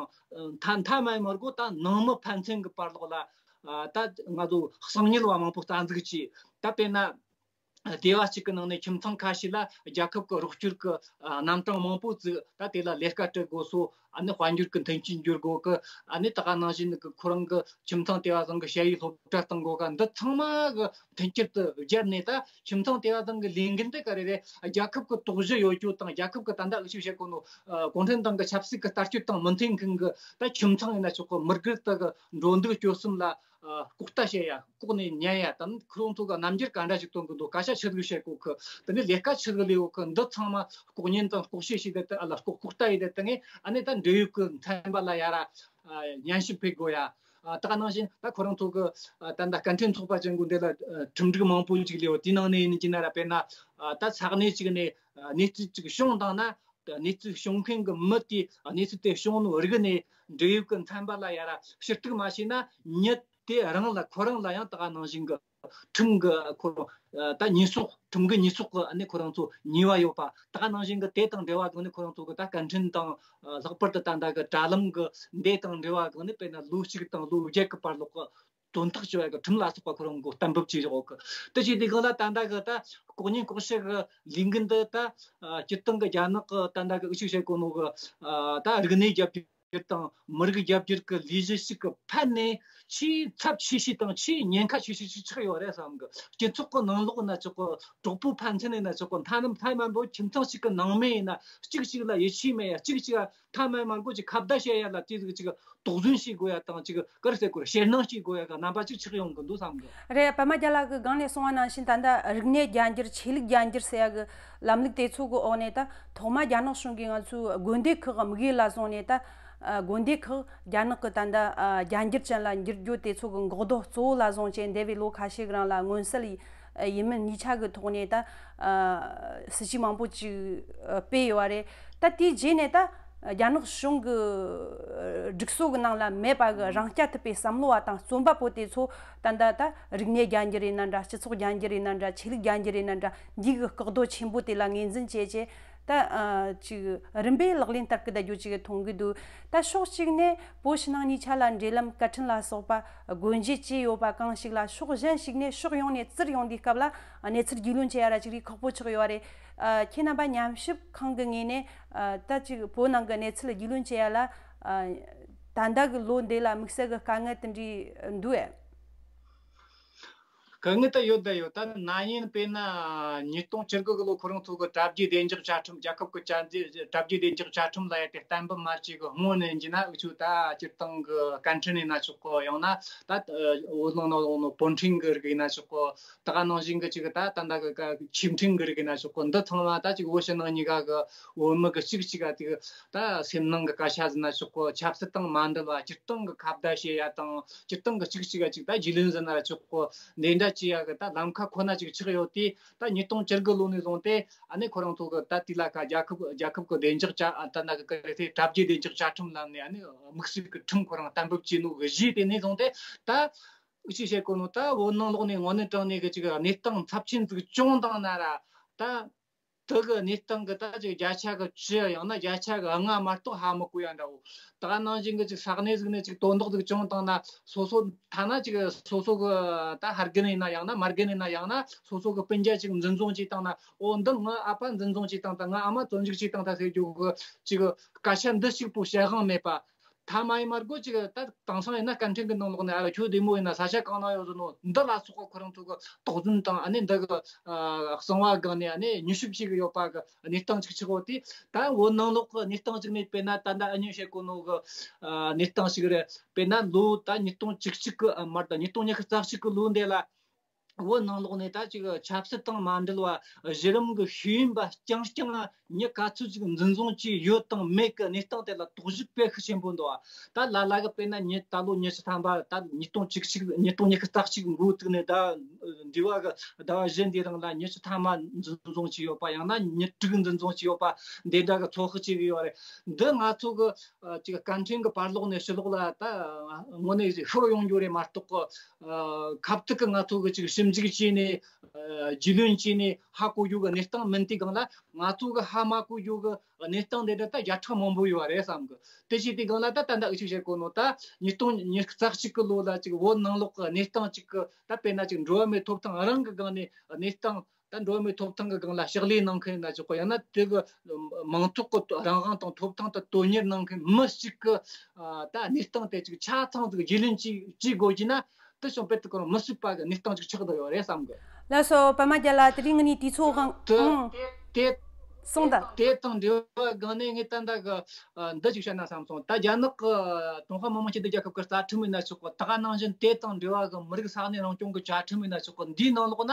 མཐའ་མཐའ་མ་མར་གོ་ད་ནང་མི་ཕན་ཚུན་གི་བར་ལོགས་ལ་ད་ང་ཚོ་གསང་ཉུལ་བ་མང་པོ་རྩ་འཛུགས་བྱས། ད་དཔེར་ན། སྡེ་བ་གཅིག་གི་ནང་ནས་ཁྱིམ་ཚང་ཁ་ཤས་ལ་རྒྱལ་ཁབ་ཀྱི་རོགས་སྐྱོར་གྱི་རྣམ་གྲངས་མང་པོ་བཙུགས། ད་དེ་ལ་ལས་ཀ་སྤྲད་དགོས་སོ། ཨ་ནི་དཔལ་འབྱོར་གྱི་མཐུན་རྐྱེན་འབྱོར་དགོས་གི། ཨ་ནི་ད་ག་ནང་བཞིན་གྱི་ཁོ་རང་གི་ཁྱིམ་ཚང་དེ་བ་ཚང་གི་ཞ་ཡི་སློབ་གྲྭ་གཏོང་དགོས་ག་འདི་ཚང་མ་གི་མཐུན་རྐྱེན་དུ་སྦྱར་ནས། ད་ཁྱིམ་ཚང་དེ་བ་ཚང་གི་ལས་འགན་དེ་ག་རེ་རེད། རྒྱལ་ཁབ་ཀྱི་དོགས་གཞི་ཡོད་རྒྱུ་དང་རྒྱལ་ཁབ་ཀྱི་ད་ལྟ་འུ་ཆོས་བཤད་གོ་ནོ་གུང་ཁྲན་ཏང་གི་ཆབ་སྲིད་ཀྱི་ལྟ་སྤྱོད་དང་མི་མཐུན་མཁན་གྱི་ད་ཁྱིམ་ཚང་ཡིན་ན་ཆོག་གི། མི་སྒེར་དག་གི་འགྲོ་འདུག་སྤྱོད་གསུམ་ལ། ལྐོག་ལྟ་བྱེད་ཡ། ལྐོག་ནས་ཉན་ཡ་དང་ཁོ་རང་ཚོ་གི་རྣམ་འགྱུར་ག་འདྲ་ཞིག་སྟོན་གི་འདུག་སྐད་ཆ་ཆི་ཟིག་བཤད་གོ་གི། དེ་ནས་ལས་ཀ་ཆི་ཟིག་ལས་གོ་གི། འདི་ཚང་མ་ལྐོག་ཉན་དང་ལྐོག་བཤད་བྱས་ཏེ་ཨ་ལ་ལྐོག་ལྐོག་ལྟ་ཡས་ཏེ་དེ་ངས་ཨ་ནི་ད་འབྲེལ་ཡོད་གི་ཚན་པ་ལ་ཡ་ར་སྙན་ཞུ་ཕུལ་དགོས་ཡ། ད་ག་ནང་བཞིན་ད་ཁོ་རང་ཚོ་གི་ད་ད་སྐད་འཕྲིན་ཚོགས་པ་ཅན་གོ་འདི་ལ་ཁྲིམས་སྒྲིག་མང་པོ་ཅིག་ལས་ཡོད། དེའི་ནང་ནས་ཡིན་གྱི་ན་ར་དཔེར་ན་ད་ས་གནས་ཅིག་ནས་གནས་ཚུལ་ཅིག་བྱུང་བཏང་ན། གནས་ཚུལ་བྱུང་མཁན་གྱི་མི་དེས་གནས་ཚུལ་དེ་བྱུང་ནོ་རིག་ནས་འབྲེལ་ཡོད་ཀྱི་ཚན་པ་ལ་ཡ་ར་ཞུ་གཏུག་མ་བྱས་ན། མྱི་དེ་རང་ལ་ཁོ་རང་ལ་ཡང་ད་ག་ནང་བཞིན་གྱི་ཁྲིམས་ཀྱི་ཁོ་རང་ད་ཉེས་གསོག་ཁྲིམས་ཀྱི་ཉེས་གསོག་གི་ཨ་ནི་ཁོ་རང་ཚོ་ཉེས་པ་ཡོད་པ། ད་ག་ནང་བཞིན་གྱི་དེ་དང་འབྲེལ་བ་དང་ནི་ཁོ་རང་ཚོ་གི་ད་སྐད་འཕྲིན་དང་ལྷག་པར་དུ་ད་ལྟ་གི་དྲ་ལམ་གྱི་འདི་དང་འབྲེལ་བ་དང་ནི་དཔེར་ན་ལོ་གཅིག་དང་ལོ་བརྒྱད་ཀྱི་བར་ལོགས་ཀྱི་དོན་དག་བཅོ་ཡ་གི་ཁྲིམས་ལ་སོགས་པ་ཁོ་རང་གི་གཏན་འབེབས་བྱས་ཡོད་གི། དེ་བྱས་དུས་སྒང་ལ་ད་ལྟ་གི་ད་ལྐོག་ཉན་ལྐོག་བཤད་གི་ལས་འགུལ་འདི་ད་སྤྱིར་བཏང་གི་རྒྱ་ནག་གི་ད་ལྟ་གི་འུ་ཆོས་བཤད་གོ་ནོ་གི་ད་རིག་གནས་རྒྱ་སྒྱུར་དང་མི་རིགས་རྒྱ་སྒྱུར་གི་ལས་གཞི་ཞིག་གི་ཕན་ནས་ཆེས་ཚབས་ཆེ་ཤོས་དང་ཆེས་ཉེན་ཁ་ཆེ་ཤོས་ཤིག་ཆགས་ཡོད་རེད་བསམ་གི། སྤྱི་ཚོགས་གི་ནང་ལོགས་ཡིན་ན་ཆོག་གི། གྲོགས་པོ་ཕན་ཚུན་ཡིན་ན་ཆོག་གི། མཐའ་མཐའ་མ་འབོ་ཁྱིམ་ཚང་ཞིག་གི་ནང་མི་ཡིན་ན་གཅིག་གཅིག་ལ་ཡིད་ཆེས་མེད་ཡ། གཅིག་གཅིག་ལ་མཐའ་མ་མ་འགོ་ཅིག་ཁ་བརྡ་བྱེད་ཡ་ལ་དེ་ཟིག་ཅིག་དོགས་ཟོན་བྱེད་དགོས་ཡ་དང་ཅིག་ག་རེ་ཟེར་དགོས་རེད། ཞེད་སྣང་བྱེད་དགོས་ཡ་གི་རྣམ་པ་ཅིག་ཆགས་ཡོང་གི་འདུག་བསམ་གི། རེད། པད་མ་རྒྱ་ལགས་ཀྱིས་སྒང་ནས་གསུངས་པ་ནང་བཞིན་ད་ལྟ་རིག་གནས་རྒྱ་འགྱུར་ཆོས་ལུགས་རྒྱ་འགྱུར་ཟེར་ཡ་གི་ལམ་ལུགས་དེ་ཚོ་གི་འོག་ནས་ད་ཐོག་མ་རྒྱ་ནག་གཞུང་གིས་ང་ཚོའི་དགོན་སྡེ་ཁག་གི་དམིགས་ཡུལ་ལ་བཟུང་ནས་ད་དགོན་སྡེ་ཁག་རྒྱ་ནག་གི་ད་ལྟ་རྒྱ་འགྱུར་ཅན་ལ་འགྱུར་རྒྱུ་དེ་ཚོ་གི་འགོག་རྡོ་གཙོ་བོ་ལ་བཟུང་བྱས་འདས་པའི་ལོ་ཁ་ཤས་རིང་ལ་མངོན་གསལ་ཡིན་མིན་གཉིས་ཆ་གི་ཐོག་ནས་ད་སྲིད་ཇུས་མང་པོ་ཅིག་སྤེལ་ཡོད་པ་རེད། ད་དེའི་རྗེས་ནས་ད་རྒྱ་ནག་གཞུང་གི་སྒྲིག་སྲོལ་གི་ནང་ལ་མེད་པ་གི་རང་རྐྱ་ཐུབ་པའི་བསམ་བློ་བ་དང་རྩོམ་པ་པོ་དེ་ཚོ་ད་ལྟ་ད་རིག་གནས་རྒྱ་འགྱུར་ཡིན་ན་འདྲ། སྤྱི་ཚོགས་རྒྱ་འགྱུར་ཡིན་ན་འདྲ། ཆོས་ལུགས་རྒྱ་འགྱུར་ཡིན་ན་འདྲ། འདི་གི་སྐུལ་འདེད་ཆེན་པོ་དེ་ལ་ངོས་འཛིན་བྱས་བྱས། ད་ཨ་ཅིག་རིམ་པས་ལག་ལེན་བསྟར་གི་བསྡད་རྒྱུ་ཅིག་མཐོང་གི་འདུག་ད་ཕྱོགས་གཅིག་ནས་བོད་ཕྱི་ནང་གཉིས་ཆ་ལ་འབྲེལ་ལམ་སྐད་འཕྲིན་ལ་སོགས་པ་སྒོ་འབྱེད་བྱས་ཡོད་པ་གང་ཞིག་ལ། ཕྱོགས་གཞན་ཞིག་ནས་ཕྱོགས་ཡོངས་ནས་བཙིར་ཡོང་དུས་སྐབས་ལ་གནས་ཚུལ་རྒྱུས་ལོན་བྱེད་ཡ་ར་ཅིག་རིགས་ཁག་པོ་ཆགས་ཡོད་རེད། ཨ་ཁྱེད་རྣམ་པ་ཉམས་ཞིབ་ཁང་གི་ངོས་ནས་ཨ་ད་ཅིག་བོད་ནང་གི་གནས་ཚུལ་རྒྱུས་ལོན་བྱེད་ཡ་ལ་ཨ་ད་ལྟ་གི་ལོ་འདི་ལ་དམིགས་བསལ་གི་དཀའ་ངལ་དེ་འདྲ་འདུག་ཨེ། དཀའ་ངལ་ད་ཡོད་ད་ཡོད། ད་ན་ཡིན་དཔེར་ན་ཉིས་སྟོང་བཅུ་དགུ་གི་ལོ་ཁོ་རང་ཚོ་གི་དྲ་རྒྱའི་བདེ་འཇགས་བཅའ་ཁྲིམས། རྒྱལ་ཁབ་ཀྱི་བཅའ་འདི་དྲ་རྒྱའི་བདེ་འཇགས་བཅའ་ཁྲིམས་ལ་ཡ་དེ་གཏན་འབེབས་མ་བྱས་གི་སྔོན་ནས་ཡིན་ན་འུ་ཆོ་ད་སྤྱིར་བཏང་གི་སྐད་འཕྲིན་ཡིན་ན་ཆོག་གི། ཡང་ན་ད་བོད་ནང་ནང་ལོགས་ནང་བོད་འཕྲིན་གི་རིགས་ཡིན་ན་ཆོག་གི། ད་ག་ནང་བཞིན་གི་ཅིག་ད་ད་ད་གི་ཆོས་འཕྲིན་གི་རིགས་ཡིན་ན་ཆོག་གི། འདི་ཚང་མ་ད་ཅིག་བོད་ཕྱི་ནང་གཉིས་ཀ་གི་བོད་མི་གི་གཅིག་གཅིག་ག་དེ་ད་སེམས་ནང་གི་སྐད་ཆ་ཟིན་ན་ཆོག་གི། ཆབ་སྲིད་དང་མ་འབྲེལ་བ་སྤྱིར་བཏང་གི་ཁ་བརྡ་བྱེད་ཡ་དང་སྤྱིར་བཏང་གི་གཅིག་གཅིག་ག་ཅིག་ད་རྒྱུས་ལོན་ཟིན་ན་ཆོག་གི། འདི་འདྲ་བྱེད་ཡ་གི་ད་ལམ་ཁ་ཁོ་ན་ཅིག་ཆགས་ཡོད་དེ། ད་ཉིས་སྟོང་བཅུ་དགུ་ལོ་ནས་བཟུང་སྟེ་ཨ་ནི་ཁོ་རང་ཚོ་གི་ད་དེ་ལ་ཁ་རྒྱལ་ཁབ་རྒྱལ་ཁབ་གི་བདེ་འཇགས་བཅའ་ད་ན་གི་ག་རེ་དེ་དྲ་རྒྱའི་བདེ་འཇགས་བཅའ་ཁྲིམས་ལམ་ནས་ཨ་ནི་དམིགས་བསལ་གི་ཁྲིམས་ཁོ་རང་གཏན་འབེབས་བྱས་ནོ་གི་གཞི་དེ་ནས་བཟུང་སྟེ། ད་འུ་ཆོས་བཤད་གོ་ནོ་ད་བོད་ནང་ལོགས་ནས་དངོས་གནས་དྲང་གནས་གི་ཅིག་གནས་སྟངས་ཚབས་ཆེན་ཟིག་བྱུང་བཏང་ན་ར་ད། དེ་གི་གནས་སྟངས་གི་ད་ཅིག་བརྒྱ་ཆ་གི་བཅུ་ཡང་ན་བརྒྱ་ཆ་གི་ལྔ་མ་གཏོགས་ཧ་མི་གོ་ཡ་འདྲ་བོ། ད་ག་ནང་བཞིན་གི་ཅིག་ས་གནས་ཟིག་ནས་ཅིག་དོན་དག་ཟིག་བྱུང་བཏང་ན་སོ་སོ་ཐ་ན་ཅིག་སོ་སོ་གི་ད་ཕ་རྒན་ཡིན་ན་ཡང་ན་མ་རྒན་ཡིན་ན་ཡང་ན་སོ་སོ་གི་སྤུན་ཀྱག་ཅིག་འཛིན་བཟུང་བྱས་བཏང་ན། འོ་འདི་ངའི་ཨ་ཕ་འཛིན་བཟུང་བྱས་བཏང་ད། ངའི་ཨ་མ་བཙོན་འཇུག་བྱས་བཏང་ད་ཟེར་རྒྱུ་གི་ཅིག་སྐད་ཆ་འདི་གཅིག་པོ་བཤད་དབང་མེད་པ། ཐ་མ་ཡིན་མ་དགོས་ཅིག་ད་དེང་སང་ཡིན་ན་སྐད་འཕྲིན་གི་ནང་ལོགས་ནས་ཨ་ཁྱོད་བདེ་མོ་ཡིན་ན་ས་ཆ་གང་ན་ཡོད་ཟེར་ནོ་འདི་ལ་སོགས་པ་ཁོ་རང་ཚོ་གི་དོགས་ཟོན་དང་ཨ་ནི་འདི་གི་ཨ་གསང་བ་སྒང་ནས་ཨ་ནི་མྱུལ་ཞིབ་བྱེད་གི་ཡོད་པ་གི་གནས་སྟངས་ཅིག་ཆགས་ཡོད་དེ། ད་བོད་ནང་ལོགས་གི་གནས་སྟངས་ཅིག་ནས་དཔེར་ན་ད་ལྟ་ཨ་ནི་བཤད་གོ་ནོ་གི་ཨ་གནས་སྟངས་ཤིག་རེད། དཔེར་ན་ལོ་ད་ཉིས་སྟོང་བཅུ་གཅིག་གི་ཨ་མར་ད་ཉིས་སྟོང་ཉི་ཤུ་རྩ་གཅིག་གི་ལོ་འདི་ལ། བོད་ནང་ལོགས་ནས་ད་ཅིག་ཆབ་སྲིད་དང་མ་འབྲེལ་བ་གཞི་རིམ་གྱི་ཤེས་ཡོན་པ་རྐྱང་རྐྱང་མྱི་ག་ཚོད་ཅིག་འཛིན་བཟུང་བྱས་ཡོད་དང་མེད་ཀྱི་གནས་སྟངས་དེ་ལ་དོགས་གཞི་དཔེ་ཤུགས་ཆེན་པོ་འདུག་ད་ལ་ལ་གི་དཔེར་ན་ཉི་ད་ལོ་ཉི་ཤུ་ཐམ་པ། ད་ཉིས་སྟོང་བཅུ་གཅིག་ཉིས་སྟོང་ཉི་ཤུ་རྩ་གཅིག་འགོ་བཙུགས་ནས་ད་འདས་པ་གི་ཟླ་བ་བཞི་འདིའི་རིང་ལ་ཉི་ཤུ་ཐམ་པ་འཛིན་བཟུང་བྱས་ཡོད་པ། ཡང་ན་ཉི་དྲུག་འཛིན་བཟུང་བྱས་ཡོད་པ་འདི་འདྲ་གི་ཚོད་དཔག་བྱེད་ཀྱི་ཡོད་རེད། འདི་ང་ཚོ་གི་ཨ་ཅིག་སྐད་འཕྲིན་གྱི་བར་ལོགས་ནས་ཕྱི་ལོགས་ལ་ད་དངོས་གནས་ཤོར་ཡོང་རྒྱུ་རེད་མ་གཏོགས། ཨ་ཁ་ཐུག་གི་ང་ཚོ་གི་ཅིག་ཞིབ་འཇུག་བྱས་ནས། ཨ་རྒྱུས་ལོན་བྱས་ནས་ཧ་གོ་རྒྱུ་གི་གནས་སྟངས་མིན། དེའི་སྒང་ལ་ང་ཚོ་གི་ཧ་མ་གོ་རྒྱུ་གི་གནས་སྟངས་དེ་འདྲ་ད་བརྒྱ་ཕྲག་མང་པོ་ཡོད་རེད་བསམ་གི། དེ་བྱས་དུས་སྒང་ལ་ད་ད་ལྟ་འུ་ཅག་བཤད་གོ་ནོ། ད་ཉིས་སྟོང་ཉི་ཤུ་རྩ་གཅིག་གི་ལོ་ལ་ཅིག་བོད་ནང་ལོགས་གི་གནས་སྟངས་ཅིག་གི་ད་དཔེར་ན་ཅིག་འགྲོ་བ་མིའི་ཐོབ་ཐང་རང་གི་སྒང་ནས་གནས་སྟངས། ད་འགྲོ་བ་མིའི་ཐོབ་ཐང་གི་སྒང་ལ་ཕྱག་ལས་གནང་མཁན་ཡིན་ན་ཆོག་གི། ཡང་ན་དེ་གི་མང་ཚོགས་ཀྱི་རང་དབང་དང་ཐོབ་ཐང་དེ་དོན་གཉེར་གནང་མཁན་མི་གཅིག་གི་ཨ་ད་གནས་སྟངས་དེ་ཅིག་ཆ་ཚང་ཅིག་རྒྱུས་ལོན་ཅིག་བྱེད་དགོས་ཀྱི་ན། དེ་བྱུང་དཔེ་དེ་ཁོ་རང་མི་སྲིད་པ་གི་གནས་སྟངས་ཅིག་ཆགས་བསྡད་ཡོད་རེད་བསམ་གི། ལགས་སོ། པདྨ་རྒྱལ་ལགས། དེ་རིང་ངེད་གཉིས་དུས་ཚོད་དབང་། དེ་ཨང་། དེ་དེ་གསུངས་དང་། དེ་དང་འབྲེལ་བ་སྒང་ནས་ངས་ད་ལྟ་གི་ཨ་འདི་ཅིག་བཤད་ན་བསམ་སོང་། ད་རྒྱ་ནག་གི་ཀྲུང་ཧྭ་མི་དམངས་སྤྱི་མཐུན་རྒྱལ་ཁབ་ཀྱི་རྩ་ཁྲིམས་ཡིན་ན་ཆོག་གི། ད་ག་ནང་བཞིན་དེ་དང་འབྲེལ་བ་གི་མི་རིགས་ས་གནས་རང་སྐྱོང་གི་བཅའ་ཁྲིམས་ཡིན་ན་ཆོག་གི། འདིའི་ནང་ལོགས་ན་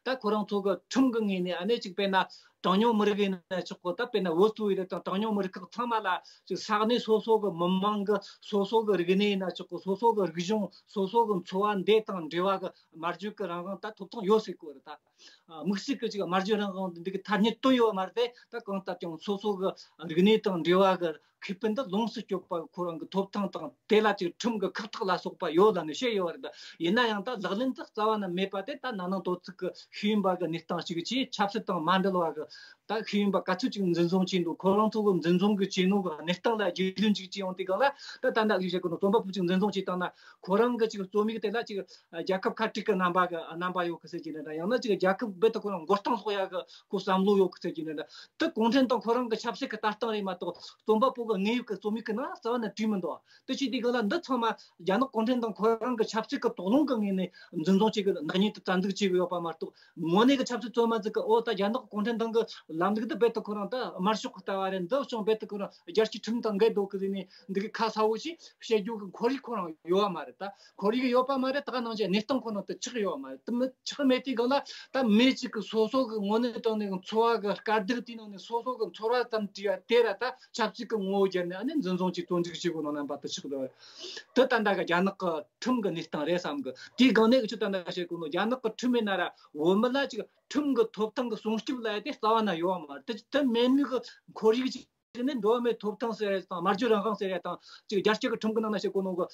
ད་ཁོ་རང་ཚོ་གི་ཁྲིམས་གི་ངོས་ནས་ཨ་ནི་ཅིག་དཔེར་ན། གྲངས་ཉུང་མི་རིགས་ཡིན་ན་ཆོག་གི། ད་དཔེར་ན་བོད་གཙོས་པའི་རིགས་དང་གྲངས་ཉུང་མི་རིགས་ཁག་ཚང་མ་ལ་ཅིག་ས་གནས་སོ་སོ་གི་མི་མང་གི་སོ་སོ་གི་རིག་གནས་ཡིན་ན་ཆོག་གི། སོ་སོ་གི་རིག་གཞུང་། སོ་སོ་གི་འཚོ་བ་འདི་དང་འབྲེལ་བ་གི་སྨྲ་བརྗོད་ཀྱི་རང་དབང་ད་ཐོབ་ཐང་ཡོད་ཟེར་གོ་རེད། ད་དམིགས་བསལ་གྱི་ཅིག་སྨྲ་བརྗོད་རང་དབང་འདི་གི་ཐ་སྙད་བཏོན་ཡོད་མ་རེད་དེ། ད་གང་ལྟར་ཀྱང་སོ་སོ་གི་རིག་གནས་དང་འབྲེལ་བ་གི་ཁེ་ཕན་འདི་ལོངས་སུ་སྤྱོད་པ་ཁོ་རང་གི་ཐོབ་ཐང་དང་། དེ་ལ་ཅིག་ཁྲིམས་ཀྱི་ཁག་ཐེག་ལ་སོགས་པ་ཡོད་ལབ་ནས་བཤད་ཡོད་རེད། ཡིན་ན་ཡང་ད་ལག་ལེན་དུ་རྩ་བ་ནས་མེད་པ་དེ་ད་ན་ནིང་དོ་ཚིགས་ཀྱི་ཤེས་ཡོན་པ་གི་གནས་སྟངས་ཤིག་ཅིག་ཆབ་སྲིད་དང་མ་འབྲེལ་བ་གི། ད་ཤེས་ཡོན་པ་ག་ཚོད་ཅིག་འཛིན་བཟུང་བྱས་འདུག་ཁོ་རང་ཚོ་གི་འཛིན་བཟུང་གི་བྱས་ནོ་གི་གནས་སྟངས་ལ་རྒྱུས་ལོན་ཅིག་བྱས་ཡོང་དུས་སྒང་ལ། ད་ད་ལྟ་གི་བཤད་གི་ནོ་རྩོམ་པ་པོ་ཅིག་འཛིན་བཟུང་བྱས་བཏང་ན། ཁོ་རང་གི་ཅིག་རྩོམ་ཡིག་དེ་ལ་ཅིག་རྒྱལ་ཁབ་ཁ་བྲལ་གི་རྣམ་པ་གི་རྣམ་པ་ཡོད་གི་ཟེར་གྱི་ནི་འདྲ། ཡང་ན་ཅིག་རྒྱལ་ཁབ་རྦད་དེ་ཁོ་རང་མགོ་རྟིང་སློག་ཡ་གི་ཁོ་བསམ་བློ་ཡོད་གི་ཟེར་གྱི་ནི་འདྲ། དེ་གུང་ཁྲན་ཏང་ཁོ་རང་གི་ཆབ་སྲིད་ཀྱི་ལྟ་སྟངས་རེད་མ་གཏོགས། རྩོམ་པ་པོ་གི་དངོས་ཡོད་ཀྱི་རྩོམ་ཡིག་གི་ནང་རྩ་བ་ནས་བྲིས་མི་འདུག་དེ་བྱས་དུས་སྒང་ལ་འདི་ཚང་མ་རྒྱ་ནག་གུང་ཁྲན་ཏང་ཁོ་རང་གི་ཆབ་སྲིད་ཀྱི་དོགས་སློང་གི་ངོས་ནས་འཛིན་བཟུང་བྱེད་ཀྱི་ནག་ཉེས་དེ་རྩ་འཛུགས་བྱེད་ཀྱི་ཡོད་པ་མ་གཏོགས། དངོས་གནས་ཀྱི་ཆབ་སྲིད་བཙོན་མ་ཟིག་གི་འོ་ད་རྒྱ་ནག་གུང་ཁྲན་ཏང་གི་ལམ་ལུགས་འདི་རྦད་དེ་ཁོ་རང་ད་དམར་ཤོག་གི་ལྟ་བ་རེད། འདི་ཅུང་རྦད་དེ་ཁོ་རང་རྒྱལ་སྤྱིའི་ཁྲིམས་དང་འགལ་འདུག་གི་ཟེར་ནས་འདི་གི་ཁ་གསལ་བོ་ཞིག་བཤད་རྒྱུ་གི་ཁོར་ཡུག་ཁོ་རང་ཡོད་པ་མ་རེད། ད་ཁོར་ཡུག་ཡོད་པ་མ་རེད། ད་ག་ནང་བཞིན་གནས་སྟངས་ཁོ་རང་དེ་ཆགས་ཡོད་པ་མ་རེད། དེ་མི་ཆགས་མེད་དུས་སྒང་ལ་ད་མི་གཅིག་གི་སོ་སོ་གི་དངོས་གནས་དྲང་གནས་ཀྱི་འཚོ་བ་གི་དཀའ་སྡུག་དེའི་ནང་ནས་སོ་སོ་གི་ཚོར་བ་ཙམ་བྲིས་པ་དེ་ར་ད་ཆབ་སྲིད་ཀྱི་ངོ་བོ་བརྒྱབ་ནས་ཨ་ནི་འཛིན་བཟུང་བྱས་བཙོན་འཇུག་བྱེད་དགོས་ནོ་རྣམ་པ་དེ་ཆགས་འདུག་དེ་ད་ལྟ་གི་རྒྱ་ནག་གི་ཁྲིམས་ཀྱི་གནས་སྟངས་རེད་བསམ་གི། དེའི་སྒང་ནས་ཁྱོད་ད་ལྟ་བཤད་གོ་ནོ་རྒྱ་ནག་གི་ཁྲིམས་ཡིན་ན་ར་བོད་མི་ལ་ཅིག་ཁྲིམས་ཀྱི་ཐོབ་ཐང་གི་སྲུང་སྐྱོབ་ལབ་ཡ་དེ་རྩ་བ་ན་ཡོད་པ་མ་རེད། དེ་དེ་མེད་ནི་གི་ཁོར་ཡུག་ཅིག་ནི་འགྲོ་བ་མིའི་ཐོབ་ཐང་ཟེར་ཡ་དང་། སྨྲ་བརྗོད་རང་དབང་ཟེར་ཡ་དང་། ཅིག་རྒྱལ་སྤྱི་གི་ཁྲིམས་ཀྱི་ནང་ན་བཤད་གོ་ནོ་གི་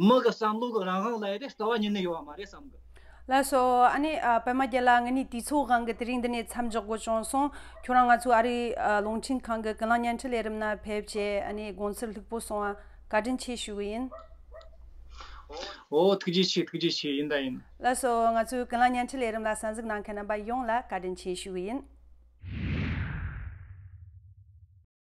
མི་གི་བསམ་བློ་གི་རང་དབང་ལབ་ཡ་དེ་རྩ་བ་ཉིད་ནས་ཡོད་པ་མ་རེད་བསམ་གི། ལགས་སོ། ཨ་ནི་ཨ་པདྨ་རྒྱལ་ལགས། ངེད་གཉིས་དུས་ཚོད་དབང་གིས་དེ་རིང་འདི་ནས་མཚམས་འཇོག་དགོས་བྱུང་སོང་། ཁྱོད་རང་ང་ཚོའི་ཨ་རིའི་ཨ་རླུང་འཕྲིན་ཁང་གི་ཀུན་གླེང་བརྙན་འཕྲིན་ལས་རིམ་ནང་ཕེབས་བྱས་ཨ་ནི་དགོངས་ཚུལ་ལྷུག་པོ་གསུངས་པ་བཀའ་དྲིན་ཆེ་ཞུ་གི་ཡིན། ཨོ་ཐུགས་རྗེ་ཆེ། ཐུགས་རྗེ་ཆེ། ཡིན་ད་ཡིན། ལགས་སོ། ང་ཚོའི་ཀུན་གླེང་བརྙན་འཕྲིན་ལས་རིམ་ལ་གསན་གཟིགས་གནང་མཁན་རྣམ་པ་ཡོངས་ལ་བཀའ་དྲིན་ཆེ་ཞུ་གི་ཡིན།